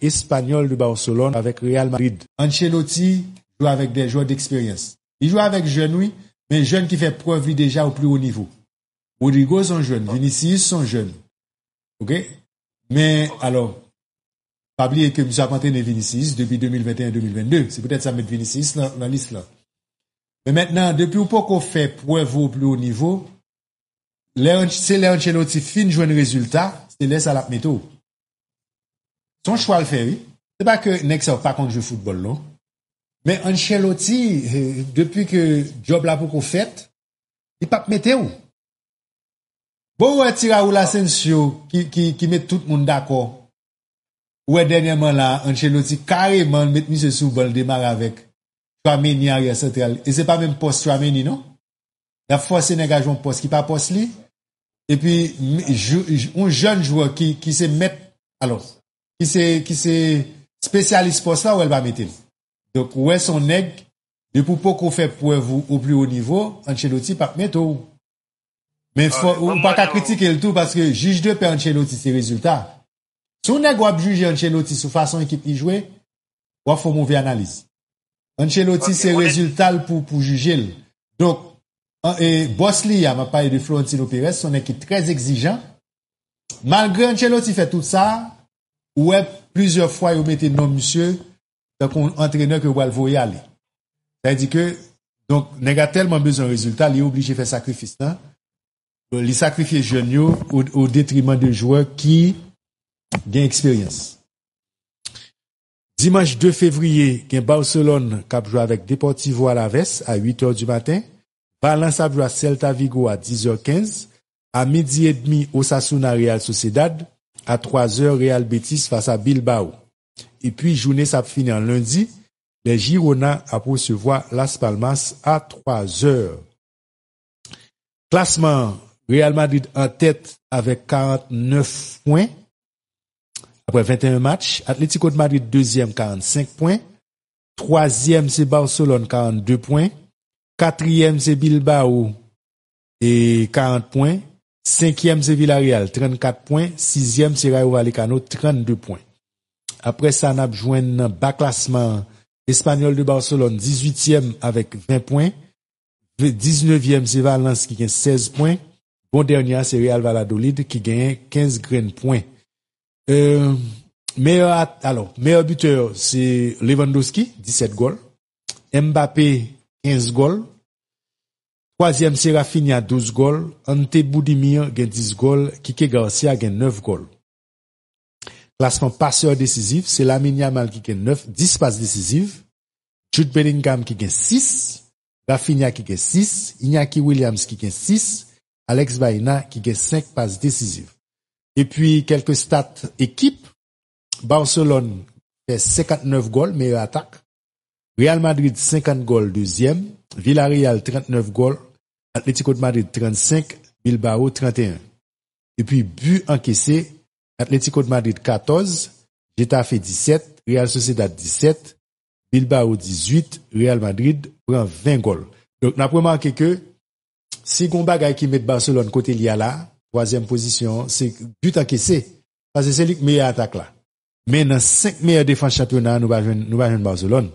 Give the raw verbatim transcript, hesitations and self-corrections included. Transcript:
Espanyòl de Barcelone avèk Real Madrid. Ancelotti jwe avèk de jwè deksperyans. Li jwe avèk jèn, wi, men jèn ki fè prèv li deja o pli wo nivo. Rodrygo se yon jèn, Vinicius se yon jèn. Oke? Men, alò, pa bliye ke misye ap antrene Vinicius depi de mil venteyen de mil vennde. Se poutèt sa m met Vinicius nan, nan lis lan. Men mentnan, depi w poko fè prèv ou o pli wo nivo, lè, se lè Ancelotti fin jwenn rezilta, se lè sa l ap mete w. Se yon chwa l fè, wi. Se pa ke nèg sa yo pa konn jwe foutbòl, non. Men Ancelotti, eh, depi ke djòb la poko fèt, li p ap mete w. Bon, ou wè ti Raul Asensio ki, ki, ki met tout moun dakò. Ou wè dènyèman la, Ancelotti kareman met misye sou ban, l demare avèk Tchouaméni aryè santral. E se pa menm pòs Tchouaméni, non? Y ap fòse nèg a jwe yon pòs ki pa pòs li. Epi, m- jou- jou- yon jèn jwè ki, ki se mèt, alò, ki se, ki se espesyalis pòs la, ou wè l pa mete l. Donk, ou wè se yon nèg, depi w poko fè prèv ou o pli wo nivo, Ancelotti p ap mete w. Men fò, ou pa ka kritike l tou, paske jij de pè Ancelotti se rezilta. Si yon nèg w ap jije Ancelotti sou fason ekip li jwe, w ap fè yon move analiz. Ancelotti se rezilta l pou, pou jije l. Donk, an- e, bòs li a, m ap pale de Florentino Perez, se yon nèg ki trè egzijan. Malgre Ancelotti fè tout sa, ou wè plizyè fwa yo mete non misye tankou yon antrenè ke yo pral voye ale. Sa vle di ke, donk, nèg a tèlman bezwen rezilta, li oblije fè sakrifis lan. Li sakrifye jèn yo o, o detriman de jwè ki gen eksperyans. Dimanch de fevriye, gen Barcelone k ap jwe avèk Deportivo Alaves a uit è di maten. Valence ap jwe a Celta Vigo a diz è kenz. A midi edmi, Osasuna Real Sociedad. A twa zè, Real Betis fas a Bilbao. Epi, jounen sa ap fini an lendi, lè Girona ap resevwa Las Palmas a twa zè. Klasman, Real Madrid an tèt avèk karannèf pwen. Apre venteyen match, Atlético de Madrid dezyèm, karannsenk pwen. Twazyèm, se Barcelone, karannde pwen. Katriyèm, se Bilbao, e karant pwen. Senkyèm, se Villarreal, trannkat pwen. Sizyèm, se Rayo Vallecano, trannde pwen. Apre sa, n ap jwenn nan ba klasman an, Espanyòl de Barcelone, dizuityèm avèk ven pwen. Ve- diznevyèm, se Valence ki gen sèz pwen. Bon dènye a, se Real Valladolid ki genyen kenz grenn pwen. Euh, meyè at- alò, meyè bitè, se Lewandowski, disèt gòl. Mbappé, kenz gòl. Twazyèm, se Rafinha, douz gòl. Ante Budimir gen dis gòl. Kike Garcia gen nèf gòl. Klasman pasè desizif, se Lamine Yamal ki gen nèf, dis pas desizif. Jude Bellingham ki gen sis. Rafinha ki gen sis. Iñaki Williams ki gen sis. Alex Baena ki gen senk pas desizif. Epi, kèlke stat ekip, Barcelone fè senkantnèf gòl, meyè atak. Real Madrid, senkant gòl, dezyèm. Villarreal, trannèf gòl. Atlético de Madrid, trannsenk. Bilbao, tranteyen. Epi, bi ankese, Atlético de Madrid, katòz. Getafe, disèt. Real Sociedad, disèt. Bilbao, dizuit. Real Madrid pran ven gòl. Donk, n ap remake ke si gon bagay ki met Barcelone kote li a la, twazyèm pozisyon, se bi ankese. Paske se li k meyè atak la. Men nan senk meyè defans chanpyona a, nou pa jwenn, nou pa jwenn Barcelone.